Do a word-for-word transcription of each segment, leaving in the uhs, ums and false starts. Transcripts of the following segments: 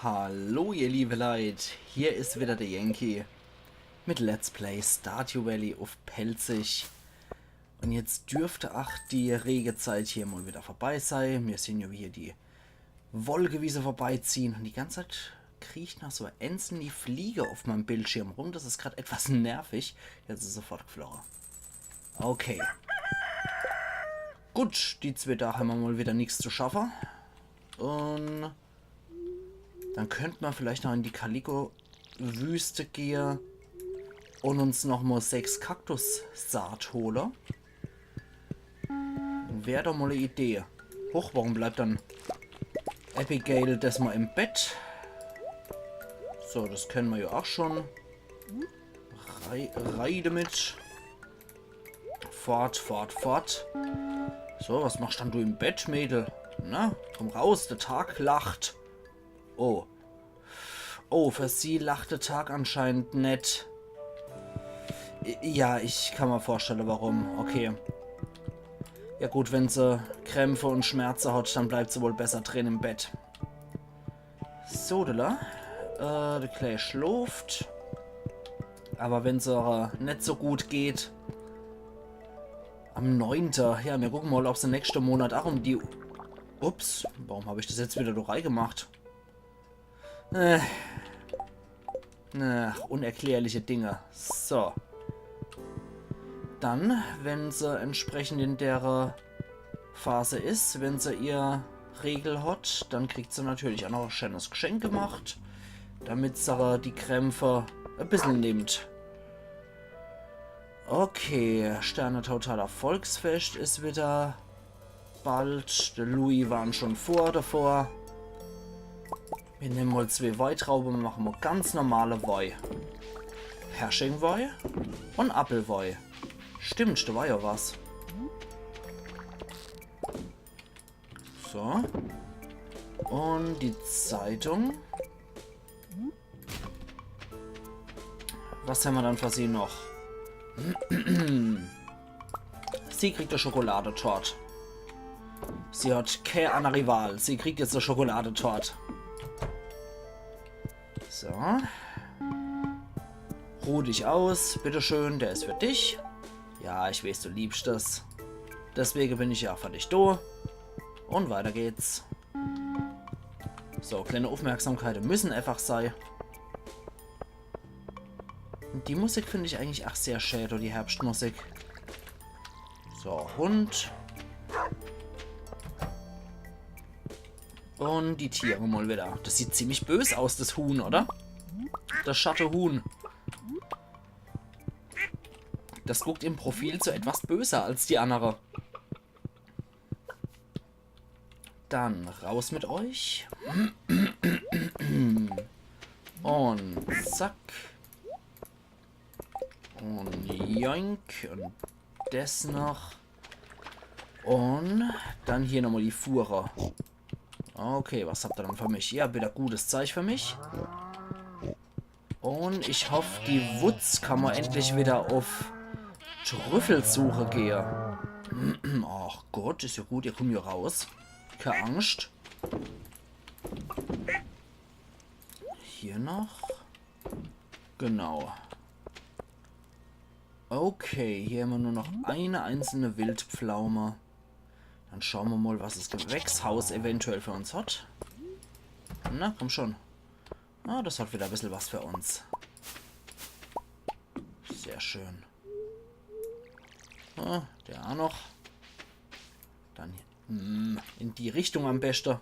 Hallo ihr liebe Leit, hier is wieder der Yankee mit Let's Play Stardew Valley uff Pälzisch. Un jetzt dürft ach die rege Zeit hier mal wieder vorbei sei. Mir sehn jo hier die Wolke, wie se vorbeiziehe. Un die ganze Zeit kriecht noch so e einzelni Fliege uff meim Bildschirm rum. Das is grad etwas nervig. Jetzt is se fortgefloge. Okay. Gut, die zwee Dage hämmer mal wieder nix zu schaffe. Un dann könnt mer vielleicht noch in die Kaliko-Wüste gehe un uns noch mal sechs Kaktussaat hole. Wär doch mal e Idee. Huch, warum bleibt dann Abigail desmal im Bett? So, das kenne mer jo ach schon. Rei, rei damit. Fort, fort, fort. So, was machst dann du im Bett, Mädel? Na, komm raus, der Tag lacht. Oh. Oh, für sie lacht der Tag anscheinend net. I- Ja, ich kann mer vorstelle, warum. Okay. Ja gut, wenn se Krämpfe un Schmerze hat, dann bleibt se wohl besser drin im Bett. So, de la. Äh, de Clay schloft. Aber wenn's ihr net so gut geht. Am neunte. Ja, mir gucke mal, ob se nächste Monat ach um die... Ups, warum hab ich das jetzt wieder do rei gemacht? Äh. Ach, unerklärliche Dinge. So. Dann, wenn se entsprechend in der Phase is, wenn se ihr Regel hat, dann kriegt se natürlich ach noch e schönes Geschenk gemacht, damit se die Krämpfe e bissel nimmt. Okay, Sternetau-Taler Volksfest is wieder bald. De Louis waren schon vor davor. Mir nemme mal zwee Weitraube un mache mal ganz normale Wei. Hersching-Wei un Appelwei. Stimmt, do war ja was. So. Un die Zeitung. Was hämmer dann für sie noch? Sie kriegt e Schokoladetort. Sie hat kä anneri Wahl. Sie kriegt jetzt e Schokoladetort. So. Ruh dich aus. Bitteschön, der is für dich. Ja, ich weeß, du liebst es. Deswege bin ich ja ach für dich do. Un weiter geht's. So, kleine Aufmerksamkeite müssen einfach sei. Un die Musik find ich eigentlich ach sehr schä, do die Herbstmusik. So, Hund. Un die Tiere mal wieder. Das sieht ziemlich bös aus, das Huhn, oder? Das Schattehuhn. Das guckt im Profil so etwas böser als die annere. Dann raus mit euch. Un zack. Un joink. Un des noch. Un dann hier nochmal die Fuhre. Okay, was habt ihr dann für mich? Ihr habt wieder gutes Zeug für mich. Un ich hoff, die Wutz kann mer endlich wieder uff Trüffelsuche gehe. Ach Gott, is ja gut, ihr kommt ja raus. Kä Angscht. Hier noch. Genau. Okay, hier hämmer nur noch eine einzelne Wildpflaume. Dann schaue mer mal, was das Gewächshaus eventuell für uns hat. Na, komm schon. Ah, das hat wieder e bissel was für uns. Sehr schön. Ah, der auch noch. Dann hier. Hm, in die Richtung am beste.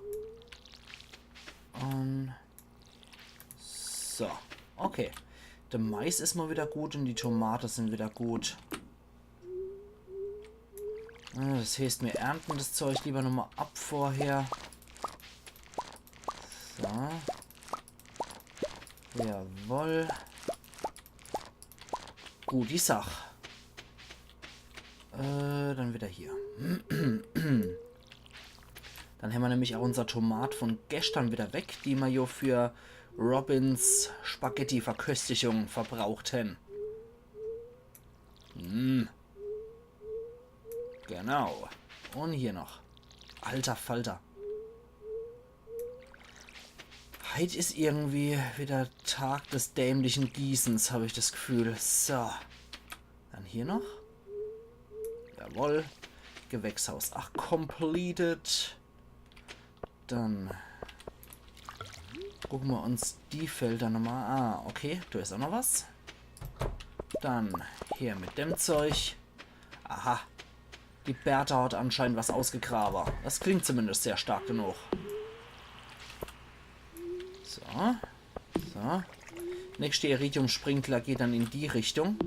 Un so, okay. Der Mais is mal wieder gut un die Tomate sin wieder gut. Ah, das heißt, mir ernten das Zeug lieber nochmal ab vorher. So. Jawoll. Gut, die Sach. Äh, dann wieder hier. Dann hämmer nämlich auch unser Tomat von gestern wieder weg, die mer jo für Robins Spaghetti-Verköstigung verbraucht hän. Hm. Genau. Un hier noch. Alter Falter. Heit is irgendwie wieder Tag des dämlichen Gießens, hab ich das Gefühl. So. Dann hier noch. Jawohl. Gewächshaus. Ach, completed. Dann gucke mer uns die Felder nochmal. Ah, okay. Do is auch noch was. Dann hier mit dem Zeug. Aha. Die Bertha hat anscheinend was ausgegrabe. Das klingt zumindest sehr stark genug. So. So. Nächste Iridium-Sprinkler geht dann in die Richtung.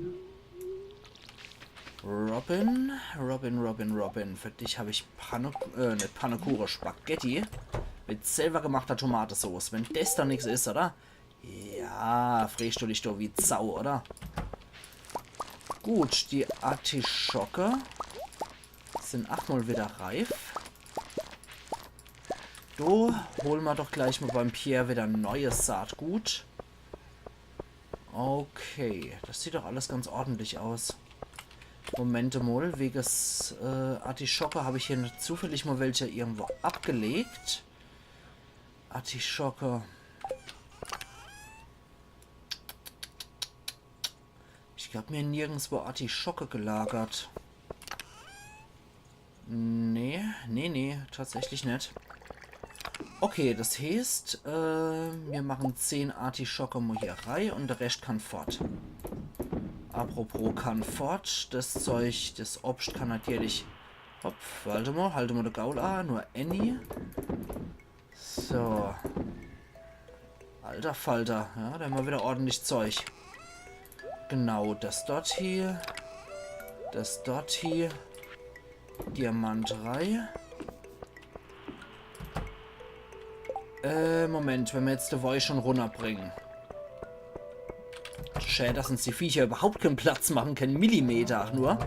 Robin, Robin, Robin, Robin. Für dich hab ich Pfanne-, äh, net Pfannekuche, Spaghetti. Mit selber gemachter Tomatesauce. Wenn des dann nix is, oder? Ja, frägst du dich doch wie Sau, oder? Gut, die Artischocke sin aach mol wieder reif. Do hole mer doch gleich mol beim Pierre wieder neues Saatgut. Okay, das sieht doch alles ganz ordentlich aus. Moment mol, weges, äh, Artischocke hab ich hier net zufällig mol welche irgendwo abgelegt. Artischocke. Ich hab mir nirgendswo Artischocke gelagert. Nee, nee, nee, tatsächlich net. Okay, das heeßt, äh, mir machen zehn Artischocke mol hier rei und der Rescht kann fort. Apropos kann fort, das Zeug, das Obscht kann natürlich... Hopp, wart mol, halt mol de Gaul a, nur Annie. So. Alter Falter, ja, do hemmer wieder ordentlich Zeug. Genau, das dort hier. Das dort hier. Diamant rei. Äh, Moment, wenn mer jetzt de Woi schon runnerbringen. Schä, dass uns die Viecher überhaupt keinen Platz machen, keinen Millimeter ach nur.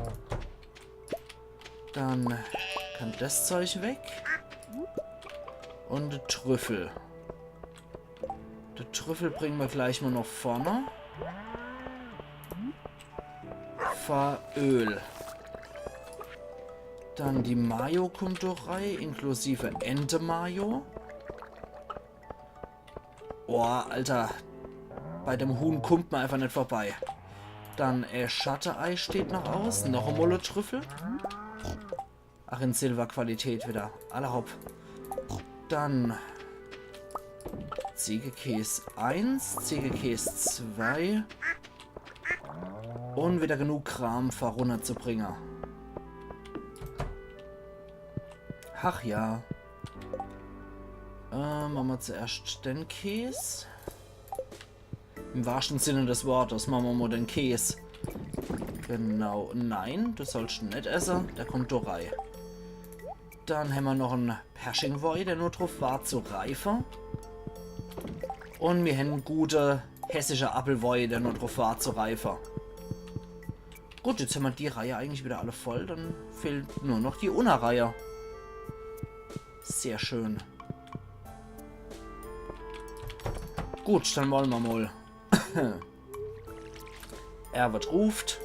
Dann kann das Zeug weg. Und de Trüffel. De Trüffel bringen mer gleich mol noch vorne. Fer Öl. Dann die Mayo kummt doch rei, inklusive Ente-Mayo. Boah, Alter. Bei dem Huhn kummt mer einfach net vorbei. Dann, äh, Schatte-Ei steht noch aus. Noch e Molle Trüffel. Ach, in Silberqualität wieder. Alla hopp. Dann Ziegekäs eins, Ziegekäs zwei. Und wieder genug Kram fer runnerzubringe. Ach ja. Äh, mache mer zuerscht den Käs. Im wahrschte Sinne des Wortes mache mer mol den Käs. Genau. Nein, du sollscht en net esse. Der kummt do rei. Dann hemmer noch en Perschingwoi, der nur druff wart zu reife. Und mir hen en gute hessische Appelwoi, der nur druff wart zu reife. Gut, jetzt hemmer die Reihe eigentlich wieder alle voll. Dann fehlt nur noch die Unnerreihe. Sehr schön. Gut, dann wolle mer mol. Er wird ruft.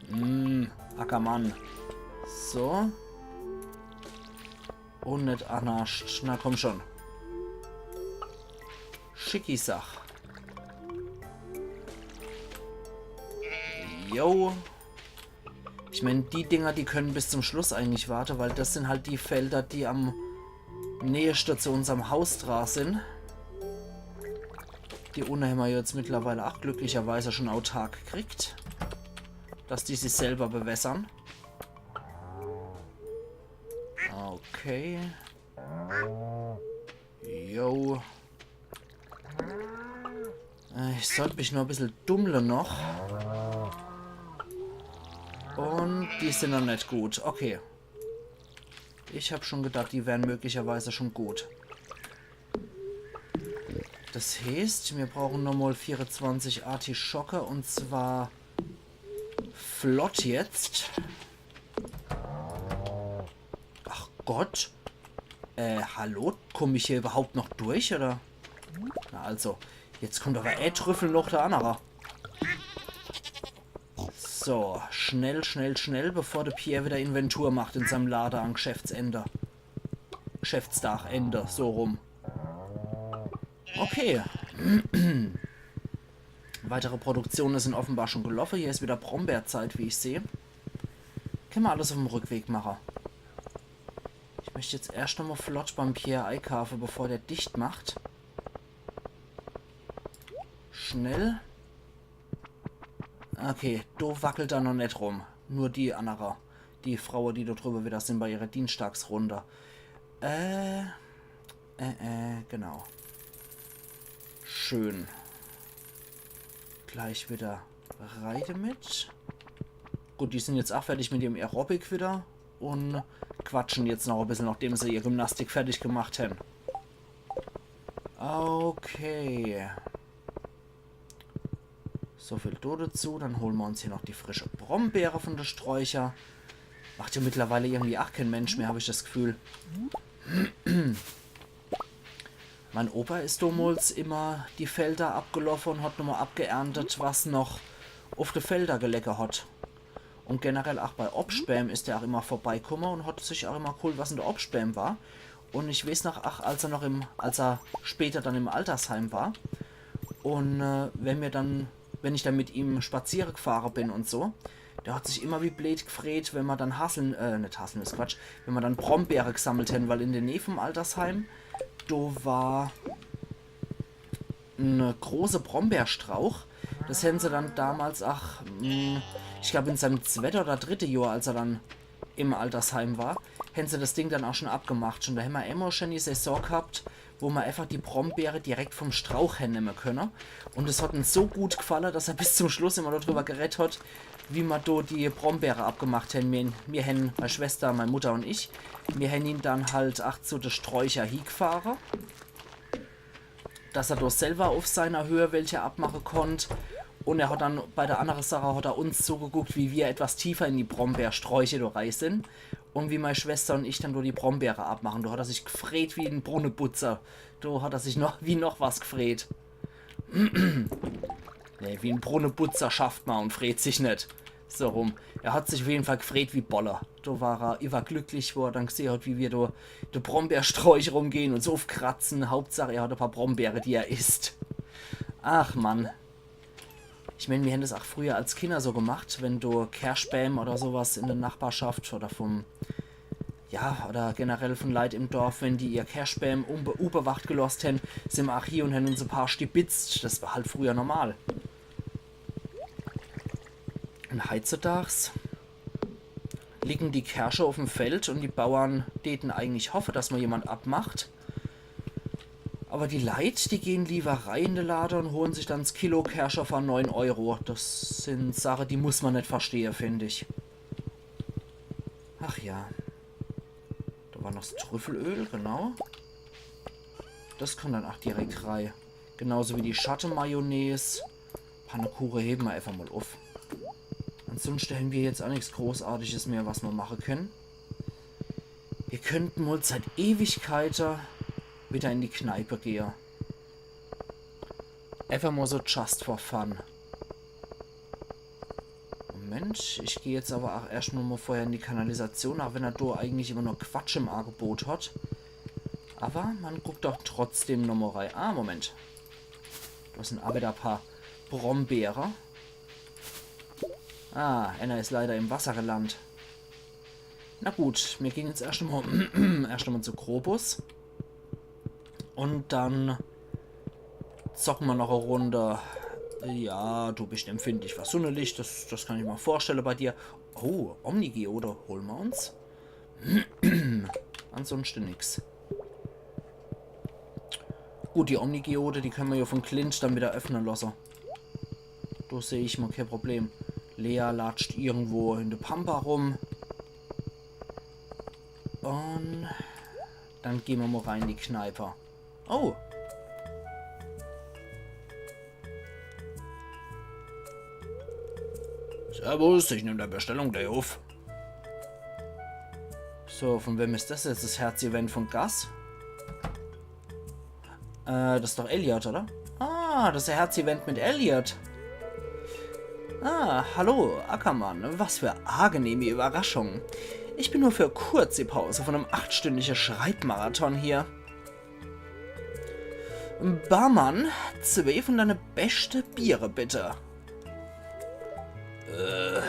Mm, Ackermann. So. Und net annerscht. Na komm schon. Schicki Sach. Jo. Ich mein, die Dinger, die können bis zum Schluss eigentlich warte, weil das sind halt die Felder, die am näheste zu unserm Haus dra sind. Die unne hemmer jetzt mittlerweile ach glücklicherweise schon autark kriegt. Dass die sich selber bewässern. Okay. Jo. Äh, ich sollt mich nur e bissel dummle noch. Und die sind noch net gut. Okay. Ich hab schon gedacht, die wären möglicherweise schon gut. Das heeßt, mir brauchen nochmal vierundzwanzig Artischocke und zwar flott jetzt. Ach Gott. Äh, hallo? Komm ich hier überhaupt noch durch, oder? Na also, jetzt kommt aber e Trüffel noch der annere. So, schnell, schnell, schnell, bevor der Pierre wieder Inventur macht in seinem Lade an Geschäftsende. Geschäftsdachende, so rum. Okay. Weitere Produktione sin offenbar schun geloffe. Hier is widder Brombeerzeit, wie ich seh. Kenne mer alles uff'm Rückweg mache. Ich möcht jetzt erscht nochmol flott beim Pierre eikaafe, bevor der dicht macht. Schnell. Okay, do wackelt er noch net rum. Nur die annere. Die Fraue, die do drüwwe widder sin bei ihrer Dienstagsrunde. Äh, äh, äh, genau. Schön. Gleich widder rei demit. Gut, die sin jetzt ach fertig mit ihrem Aerobic widder un quatschen jetzt noch e bissel, nachdem se ihr Gymnastik fertig gemacht hen. Okay. So viel do dezu. Dann hole mer uns hier noch die frische Brombeere vun de Sträucher. Macht jo mittlerweile irgendwie ach keen Mensch mehr, hab ich das Gefühl. Mein Opa is domols immer die Felder abgeloffe un hat nochmol abgeerntet, was noch uff de Felder gelege hat. Un generell ach bei Obstbääm is er ach immer vorbeikumme un hat sich ach immer geholt, was in de Obstbääm war. Un ich weeß noch, ach, als er noch im, als er später dann im Altersheim war un, äh, wenn mir dann, wenn ich dann mit ihm spaziere gefahre bin un so, der hat sich immer wie bleed gefreet, wenn mer dann Haseln-, äh, net Haselnüss, Quatsch, wenn mer dann Brombeere gesammelt hen, weil in de Näh vum Altersheim, do war en große Brombeerstrauch. Das hen se dann damals, ach, mm, ich glaab, in seinem zwette oder dritte Johr, als er dann im Altersheim war, hen se das Ding dann ach schun abgemacht. Un do hemmer emol schun die Saison gehabt, wo mer eifach die Brombeere direkt vum Strauch hernemme könne. Un es hat em so gut gefalle, dass er bis zum Schluss immer dodrüwwer geredt hat, wie mer do die Brombeere abgemacht hen. Mir, mir hen, mei Schwester, mei Mutter un ich, mir hen ihn dann halt ach zu de Sträucher hiegefahre, dass er do selwer uff seiner Höh welche abmache konnt. Un er hat dann bei de annere Sache hat er uns zugeguckt, wie mir etwas tiefer in die Brombeersträuche do rei sin. Un wie mei Schwester un ich dann do die Brombeere abmachen. Do hat er sich gefreet wie en Brunneputzer. Do hat er sich noch, wie noch was gefreet. Nee, wie en Brunneputzer schafft mer un freet sich net. So rum. Er hat sich uff jeden Fall gefreet wie Bolle. Do war er iwwerglücklich, wo er dann gesehn hat, wie mir do de Brombeersträuch rumgehn un se uffkratze. Hauptsach, er hat e paar Brombeere, die er isst. Ach Mann. Ich mään, mir hen das ach früher als Kinner so gemacht, wenn do Kerschbääm oder so was in de Nachbarschaft oder vum, ja, oder generell vun Leit im Dorf, wenn die ihr Kerschbääm unbe-, unbewacht gelosst hen, sin mer ach hie un hen uns e paar stibitzt. Das war halt früher normal. Un heitzudags liegen die Kersche uff'm Feld un die Bauern däten eigentlich hoffe, dass mol jemand abmacht. Awwer die Leit, die gehn liewer rei in de Lade un holen sich dann s Kilo Kersche fer neun Euro. Das sin Sache, die muss mer net verstehe, find ich. Ach ja. Do war noch s Trüffelöl, genau. Das kann dann ach direkt rei. Genauso wie die Schatte-Mayonnaise. Pannekuche hewe mer eifach mol uff. Ansunschte hen mir jetzt ach nix Großartiges mehr, was mer mache kenne. Mir könnten mol seit Ewigkeite widder in die Kneipe gehe. Eifach mol so just for fun. Moment, ich geh jetzt awwer ach erscht mol, mol vorher in die Kanalisation, ach wenn er do eigentlich immer nur Quatsch im Agebot hat. Awwer mer guckt doch trotzdem nochmol rei. Ah, Moment. Do sin awwer e paar Brombeere. Ah, eener is leider im Wasser gelandt. Na gut, mir gehn jetzt erscht mol, erscht mol zu Krobus. Un dann zocke mer noch e Runde. Ja, du bist empfindlich fer Sunnelicht, das, das kann ich mer vorstelle bei dir. Oh, Omnigeode, hole mer uns. Ansunschte nix. Gut, die Omnigeode, die kenne mer jo vum Clint dann widder öffne losse. Do seh ich mol kee Problem. Lea latscht irgendwo in de Pampa rum. Un dann gehn mer mol rei in die Kneipe. Oh. Servus, ich nemm dei Bestellung gleich uff. So, vun wem is das jetzt, das Herz-Event vun Gus? Äh, das is doch Elliot, oder? Ah, das Herz-Event mit Elliot. Ah, hallo, Ackermann. Was für angenehme Überraschung. Ich bin nur für kurze Pause von einem achtstündigen Schreibmarathon hier. Barmann, zwee von deine beschte Biere, bitte. Äh,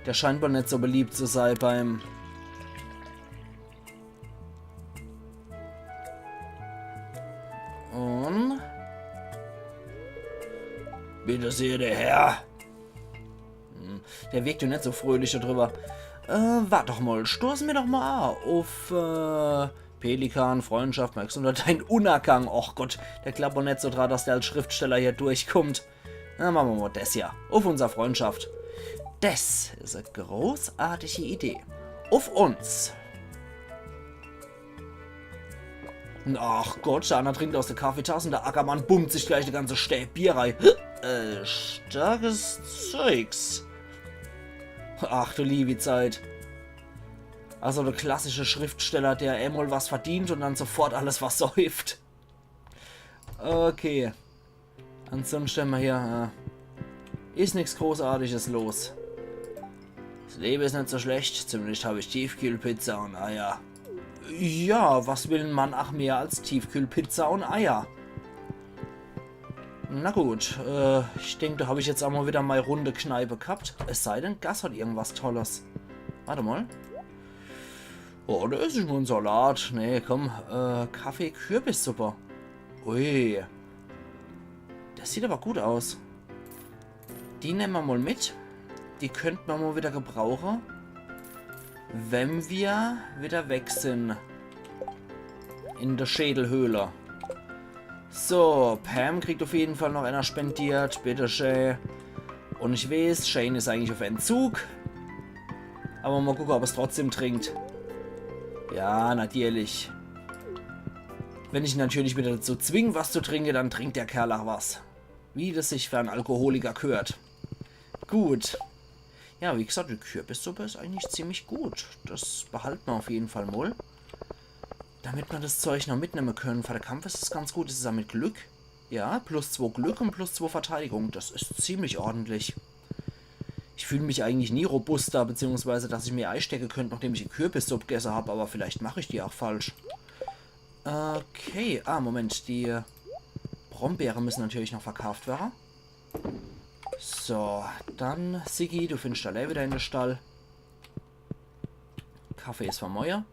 der scheint wohl net so beliebt zu sei beim... Und... Bitte sehr, der Herr. Hm, der wirkt jo net so fröhlich do drüber. Äh, wart doch mal, stoße mir doch mal a uff, äh, Pelikan, Freundschaft, Max unter dein Unnergang. Och Gott, der glaabt net so dra, dass der als Schriftsteller hier durchkummt. Na, mache mer mal des hier. Uff unser Freundschaft. Des is e großartige Idee. Uff uns. Ach Gott, der anner trinkt aus der Kaffeetass und der Ackermann bummt sich gleich e ganze Stäb Bier rei. Äh, starkes Zeugs. Ach du liebi Zeit. Also der klassische Schriftsteller, der emol was verdient und dann sofort alles versäuft. Okay. Ansonsten mal hier, äh, is nix Großartiges los. Das Leben is net so schlecht, zumindest hab ich Tiefkühlpizza und Eier. Ja, was will en Mann ach mehr als Tiefkühlpizza und Eier? Na gut, äh, ich denk, do hab ich jetzt ach mal wieder mei runde Kneipe gehabt. Es sei denn, Gus hat irgendwas Tolles. Warte mal. Oh, do ess ich mal en Salat. Nee, komm, äh, Kaffee, Kürbissuppe. Ui. Das sieht aber gut aus. Die nemme mer mal mit. Die könnt mer mal wieder gebrauche, wenn wir wieder weg sin. In der Schädelhöhle. So, Pam kriegt auf jeden Fall noch einer spendiert. Bitteschön. Und ich weiß, Shane is eigentlich auf Entzug. Aber mal gucke, ob er's trotzdem trinkt. Ja, natürlich. Wenn ich en natürlich wieder dazu zwing, was zu trinke, dann trinkt der Kerl ach was. Wie das sich für en Alkoholiker gehört. Gut. Ja, wie gesagt, die Kürbissuppe is eigentlich ziemlich gut. Das behalte mer auf jeden Fall mal. Damit mer das Zeug noch mitnemme können. Für de Kampf is es ganz gut. Is es ach mit Glück. Ja, plus zwei Glück und plus zwei Verteidigung. Das is ziemlich ordentlich. Ich fühl mich eigentlich nie robuster, beziehungsweise dass ich mir eistecke könnt, nachdem ich die Kürbissupp gesse hab, aber vielleicht mach ich die auch falsch. Okay, ah, Moment, die Brombeere müssen natürlich noch verkauft werre. So, dann, Siggi, du findest allee wieder in de Stall. Kaffee is für morje.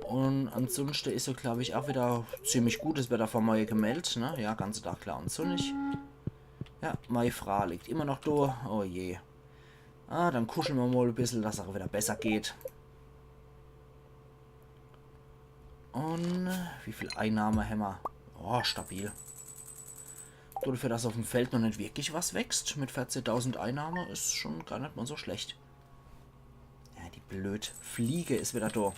Und ansonsten is so, glaub ich, auch wieder ziemlich gutes Wetter für morje gemeldet, ne? Ja, ganze Tag klar und sonnig. Ja, mei Fraa liegt immer noch do. Oh je. Ah, dann kuscheln wir mal e bissel, dass es auch wieder besser geht. Und wie viel Einnahme hämmer? Oh, stabil. Dafür, dass auf dem Feld noch nicht wirklich was wächst, mit vierzehntausend Einnahme is schon gar nicht mal so schlecht. Ja, die blöd Fliege is wieder da.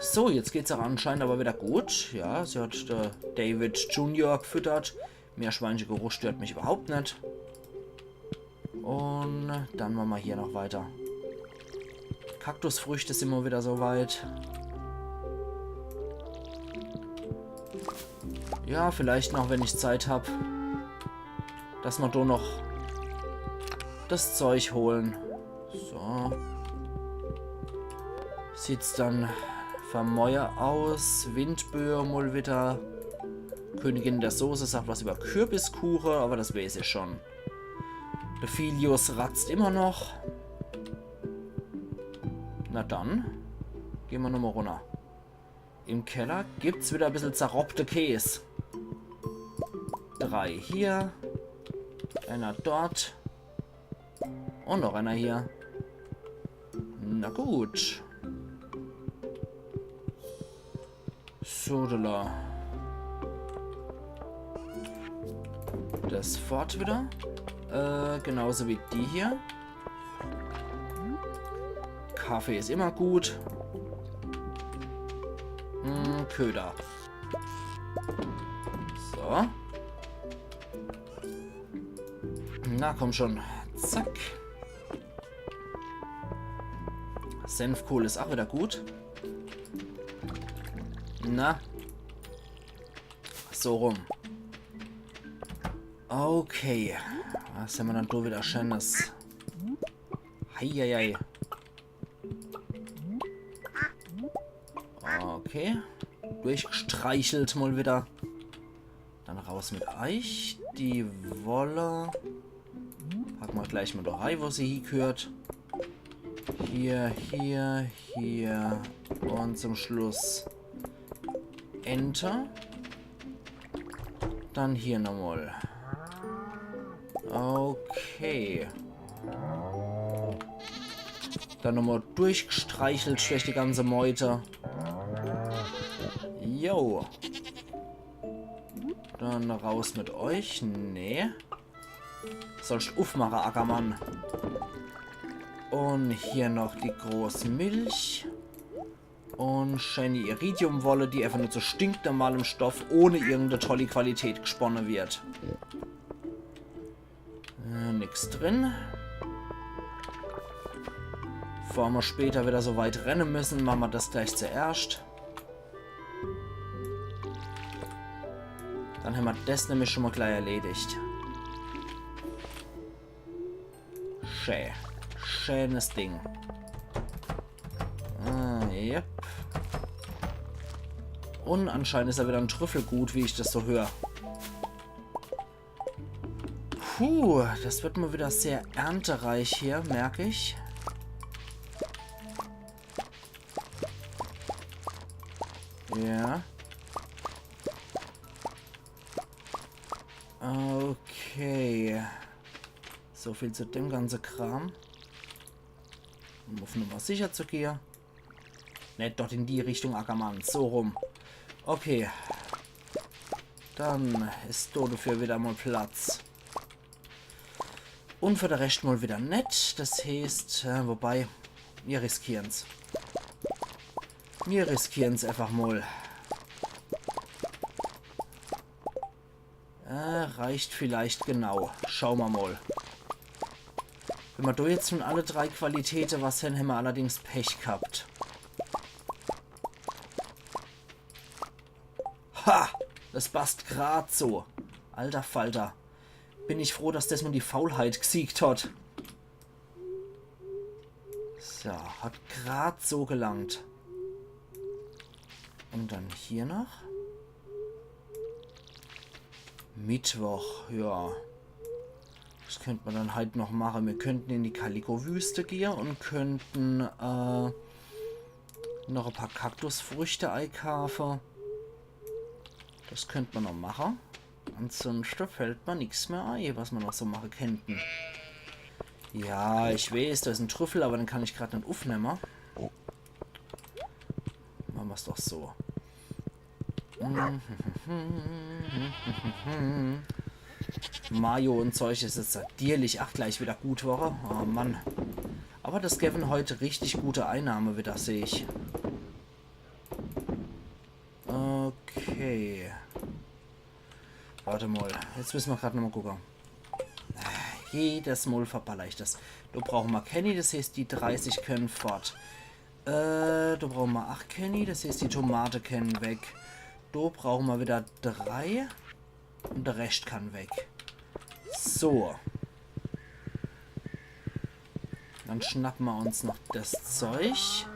So, jetzt geht's auch anscheinend aber wieder gut. Ja, sie hat der David Junior gefüttert. Meerschweinchegeruch stört mich überhaupt nicht. Und dann machen wir hier noch weiter. Kaktusfrüchte sind wir wieder so weit. Ja, vielleicht noch, wenn ich Zeit hab, dass wir da noch das Zeug holen. So. Sieht's dann für morje aus. Windböe mal wieder. Königin der Soße sagt was über Kürbiskuche, aber das weiß ich schon. Der Filius ratzt immer noch. Na dann, gehen wir nochmal runter. Im Keller gibt's wieder ein bisschen zerroppte Käs. Drei hier, einer dort und noch einer hier. Na gut. Sodala. Das fort wieder. Äh, genauso wie die hier. Kaffee ist immer gut. Hm, Köder. So. Na, komm schon. Zack. Senfkohl ist auch wieder gut. Na. So rum. Okay. Was haben wir dann da wieder Schönes? Heieiei. Okay. Durchgstreichelt mol wieder. Dann raus mit eich. Die Wolle. Packe mer gleich mol do rei, wo se hiegheert. Hier, hier, hier. Un zum Schluss Enter. Dann hier nochmol. Okay. Dann nochmol durchgstreichelt durch die ganze Meute. Jo. Dann raus mit eich. Nee. Sollscht uffmache, Ackermann. Un hier noch die groß Milch. Un scheene Iridiumwolle, die einfach nur zu stinknormalem Stoff ohne irgende tolli Qualität gsponne wird. Äh, nix drin. Bevor mer später wieder so weit renne müsse, mache mer das gleich zuerscht. Dann hämmer das nämlich schon mol gleich erledigt. Schä. Schänes Ding. Ah, yep. Un anscheinend is er wieder en Trüffelgut, wie ich das so hör. Puh, das wird mol wieder sehr erntereich hier, merk ich. Ja. Okay. So viel zu dem ganze Kram. Um uff Nummer sicher zu gehe. Net dort in die Richtung, Ackermann. So rum. Okay. Dann is do dafür wieder mol Platz. Un für de Rescht mol wieder net. Das heeßt, äh, wobei, mir riskieren's. Mir riskieren's einfach mol. Äh, reicht vielleicht genau. Schaue mer mol. Wenn mer do jetzt von alle drei Qualitäte was hän, hämmer allerdings Pech gehabt. Ha! Das passt grad so. Alter Falter. Bin ich froh, dass des mol die Faulheit gsiegt hat. So, hat grad so gelangt. Un dann hier noch. Mittwoch, ja. Was könnt mer dann halt noch mache? Mir könnten in die Kaliko-Wüste gehe un könnten, äh, noch e paar Kaktusfrüchte eikaafe. Das könnt mer noch mache. Ansonschte fällt mer nix mehr ei, was mer noch so mache könnten. Ja, ich weeß, do is en Trüffel, awwer den kann ich grad net uffnemme. Mache mer's doch so. Mayo un Zeug is jetzt natierlich ach gleich wieder gut worre. Oh Mann. Awwer das gewwen heut richtig gute Einnahme wieder, seh ich. Okay. Wart emol. Jetzt müsse mer grad nochmol gucke. Ah, jedes Mol verballer ich das. Do brauche mer kenni, das heeßt, die dreißig könne fort. Äh, do brauche mer ach kenni, das heeßt, die Tomate könne weg. Do brauche mer wieder drei. Un de Rescht kann weg. So. Dann schnappe mer uns noch das Zeug.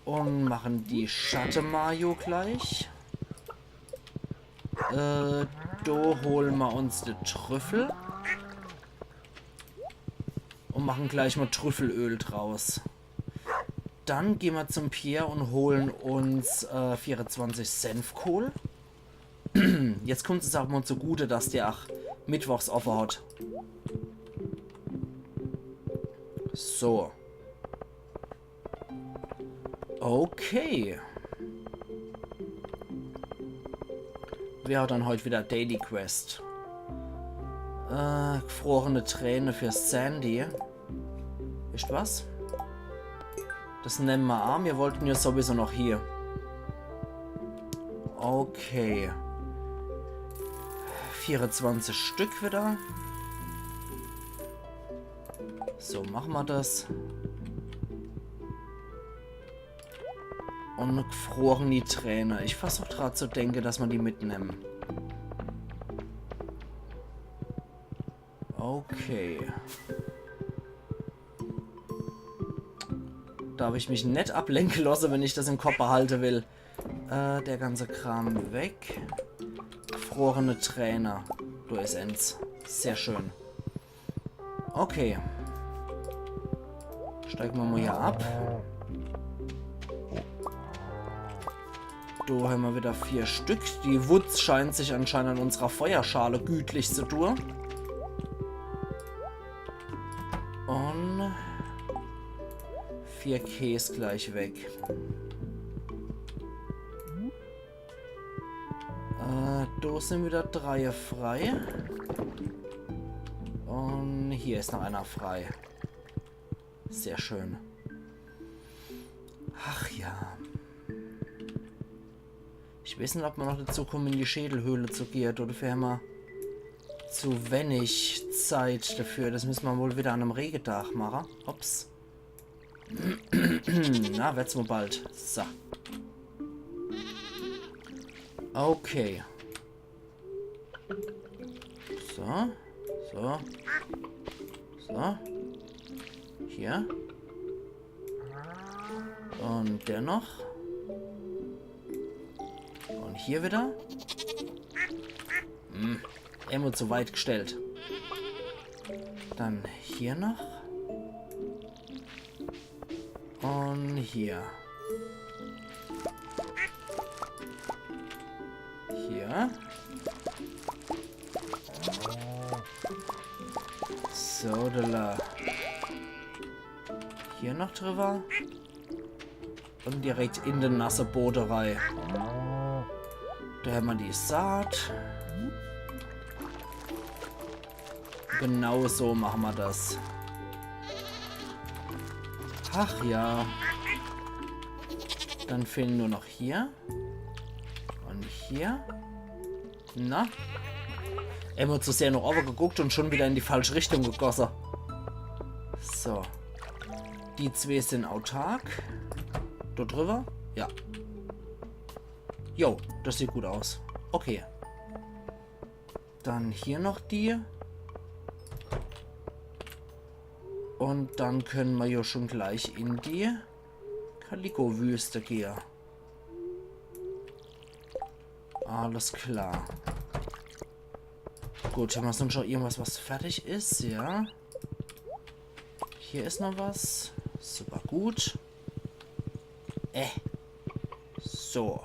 Un mache die Schatte-Mayo gleich. Äh, do hole mer uns de Trüffel. Un mache gleich mol Trüffelöl draus. Dann gehn mer zum Pierre un hole uns, äh, vierezwanzig Senfkohl. Jetzt kummt's awwer mol zugute, dass der ach mittwochs offe hat. So. Okay. Wer hat dann heut wieder Daily Quest? Äh, gefrorene Träne für Sandy. Wisst was? Das nemme mer a. Mir wollten ja sowieso noch hier. Okay. Vierezwanzig Stück wieder. So, mache mer das. Un gefroreni Träne. Ich versuch grad zu denke, dass mer die mitnemme. Okay. Darf ich mich net ablenke losse, wenn ich das im Kopp behalte will. Äh, der ganze Kram weg. Gefrorene Träne. Do is ens. Sehr schön. Okay. Steige mer mol hier ab. Do hämmer wieder vier Stück. Die Wutz scheint sich anscheinend an unserer Feuerschale gütlich zu tun. Un vier Käs gleich weg. Äh, do sin wieder drei frei. Un hier is noch einer frei. Sehr schön. Ach ja. Ich weeß net, ob mer noch dazu kumme, in die Schädelhöhle zu gehe. Dodefür hämmer zu wenig Zeit dafür. Das müsse mer wohl wieder an em Regedag mache. Ups. Na, werd's wohl bald. So. Okay. So. So. So. Hier. Un der noch. Un hier wieder. Hm. Immer zu weit gestellt. Dann hier noch. Un hier. Hier. So, da. Hier noch drüber. Un direkt in de nasse Bode rei. Do hämmer die Saat. Genau so mache mer das. Ach ja. Dann fehlen nur noch hier. Un hier. Na? Immer zu sehr nach oben geguckt un schon wieder in die falsche Richtung gegosse. So. Die zwee sin autark. Do drüber? Ja. Jo, das sieht gut aus. Okay. Dann hier noch die. Un dann könne mer jo schon gleich in die Kaliko-Wüste gehe. Alles klar. Gut, hämmer sonst noch irgendwas, was fertig is? Ja. Hier is noch was. Super gut. Äh. So.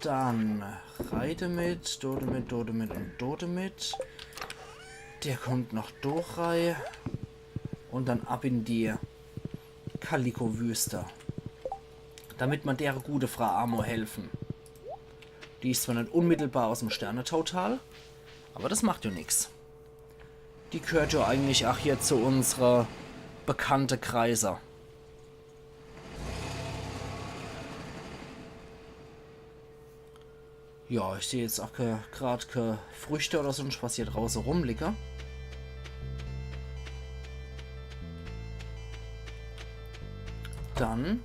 Dann rei demit, do demit, do demit un do demit. Der kommt noch do rei. Un dann ab in die Kaliko-Wüste. Damit mer dere gute Frau Amor helfe. Die is zwar net unmittelbar aus em Sternetautal, aber das macht jo nix. Die gehört jo eigentlich ach hier zu unsere bekannte Kreise. Ja, ich seh jetzt ach ke, grad ke Früchte oder sonst was hier drauße rumliege. Dann.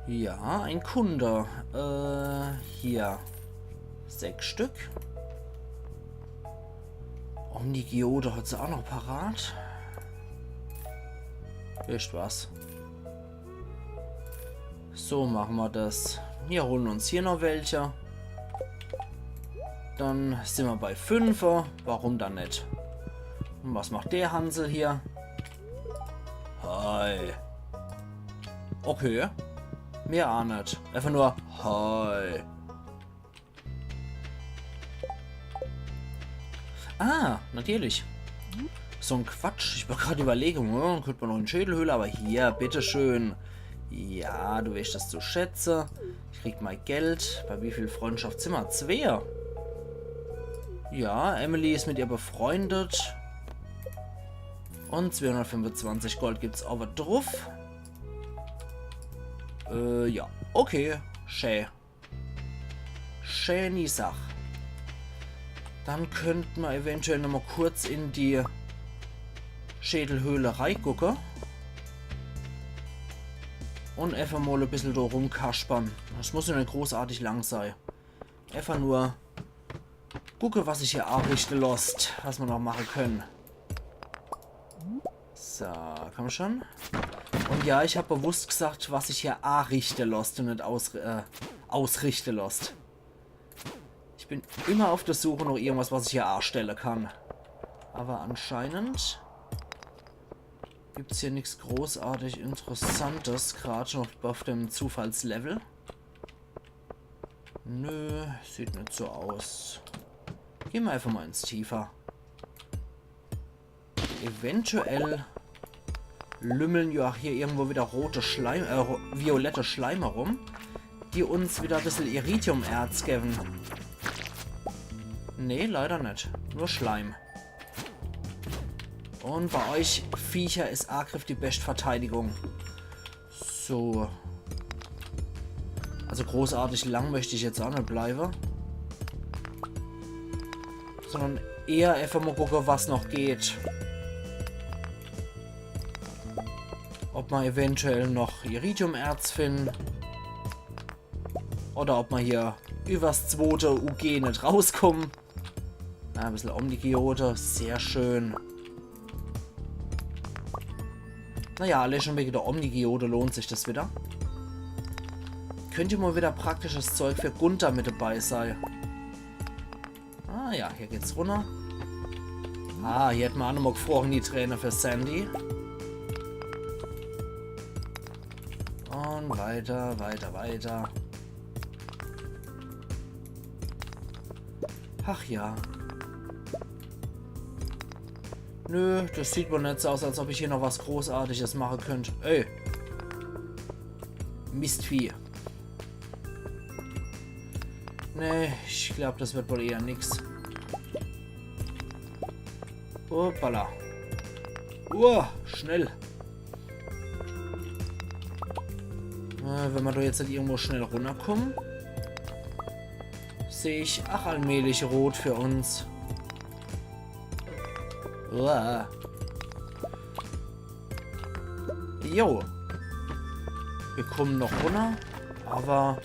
Ja, ein Kunde. Äh, hier. Sechs Stück. Omnigeode hat se ach noch parat. Wisst was? So mache mer das. Mir hole uns hier noch welche. Dann sin mer bei fünfe. Warum dann net? Un was macht der Hansel hier? Hi. Okay. Mehr ach net. Einfach nur hi. Ah, natürlich. So en Quatsch. Ich war grad überlege, hm, könnt mer noch in Schädelhöhle, aber hier, bitteschön. Ja, du weescht das zu schätze. Ich krieg mei Geld. Bei wie viel Freundschaft sin mer? Zwee. Ja, Emily is mit ihr befreundet. Un zweehundertfünfundzwanzig Gold gibt's owwe druff. Äh, ja. Okay. Schä. Schäni Sach. Dann könnt mer eventuell noch mol kurz in die Schädelhöhle reigucke. Un efach mol e bissel do rumkaspern. Das muss jo net großartig lang sei. Efach nur gucke, was sich hier aarichte losst, was mer noch mache könne. So, komm schon. Un Ja, ich hab bewusst gesagt, was sich hier arichte losst un net ausri-, äh, ausrichte losst. Ich bin immer auf der Suche nach irgendwas, was ich hier astelle kann. Aber anscheinend gibt's hier nix großartig Interessantes, grad schon auf, auf dem Zufallslevel. Nö, sieht net so aus. Geh mer einfach mal ins Tiefer. Eventuell lümmeln ja auch hier irgendwo wieder rote Schleim, äh, ro-, violette Schleime rum, die uns wieder e bissel Iridium-Erz gewwe. Nee, leider net. Nur Schleim. Un bei euch Viecher is Agriff die bescht Verteidigung. So. Also großartig lang möcht ich jetzt ach net bleibe. Sondern eher einfach mal gucke, was noch geht. Ob mer eventuell noch Iridium-Erz finden. Oder ob mer hier übers zwote U G net rauskommen. Na, e bissel Omnigeode, sehr schön. Naja, alle schon wege der Omnigeode lohnt sich das wieder. Könnt ja mal wieder praktisches Zeug für Gunther mit dabei sei. Ah ja, hier geht's runner. Ah, hier hätt mer ach nochmal gefrorene Träne für Sandy. Un weiter, weiter, weiter. Ach ja. Nö, das sieht wohl net so aus, als ob ich hier noch was Großartiges mache könnt. Ey. Mistvieh. Nee, ich glaub, das wird wohl eher nix. Hoppala. Uah, schnell. Äh, wenn mer do jetzt net irgendwo schnell runnerkommen, seh ich ach allmählich rot für uns. Uah. Jo. Mir kommen noch runner, aber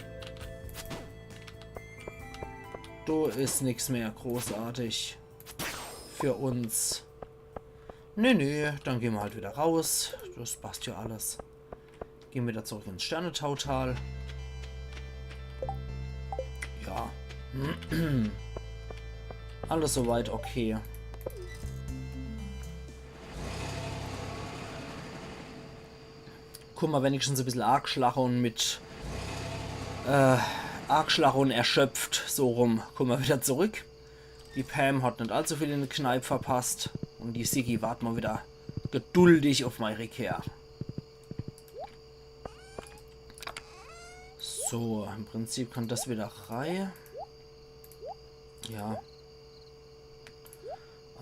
do is nix mehr großartig für uns. Nee, nee, dann gehn mer halt wieder raus. Das passt ja alles. Gehn wieder zurück ins Sternetautal. Ja. Alles soweit okay. Kummer wenigstens e bissel aageschlache un mit, äh, aageschlache un erschöpft, so rum, kummer wieder zurück. Die Pam hat net allzu viel in de Kneip verpasst. Un die Siggi wart mol wieder geduldig uff mei Rückkehr. So, im Prinzip kann das wieder rei. Ja.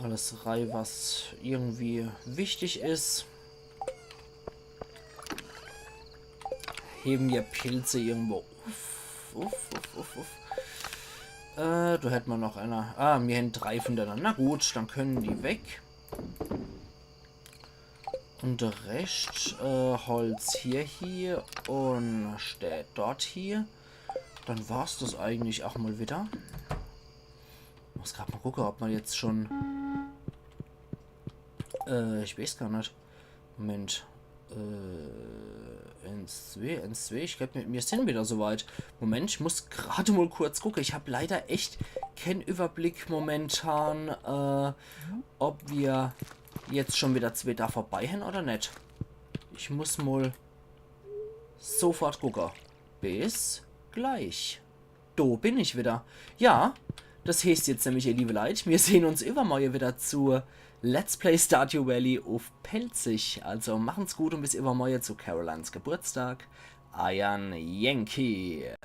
Alles rei, was irgendwie wichtig is. Heben mir Pilze irgendwo uff. Uff, uff, uff, uff. Äh, do hätt mer noch einer. Ah, mir hän drei vun denne. Na gut, dann können die weg. Un de Rescht, äh, Holz hier, hier un steht dort hier. Dann war's das eigentlich ach mol wieder. Muss grad mol gucke, ob mer jetzt schon, äh, ich weeß gar net. Moment. Äh, eens, zwee, eens, zwee. Ich glaab, mir, mir sin wieder soweit. Moment, ich muss grad mol kurz gucke. Ich hab leider echt keen Überblick momentan, äh, ob mir jetzt schon wieder zwee do vorbei hän oder net. Ich muss mol sofort gucke. Bis gleich. Do bin ich wieder. Ja, das heeßt jetzt nämlich, ihr liebe Leit, mir sehn uns iwwermorje wieder zu Let's Play Stardew Valley uff Pälzisch. Also machen's gut un bis iwwermorje zu Carolines Geburtstag. Eiern Yankee.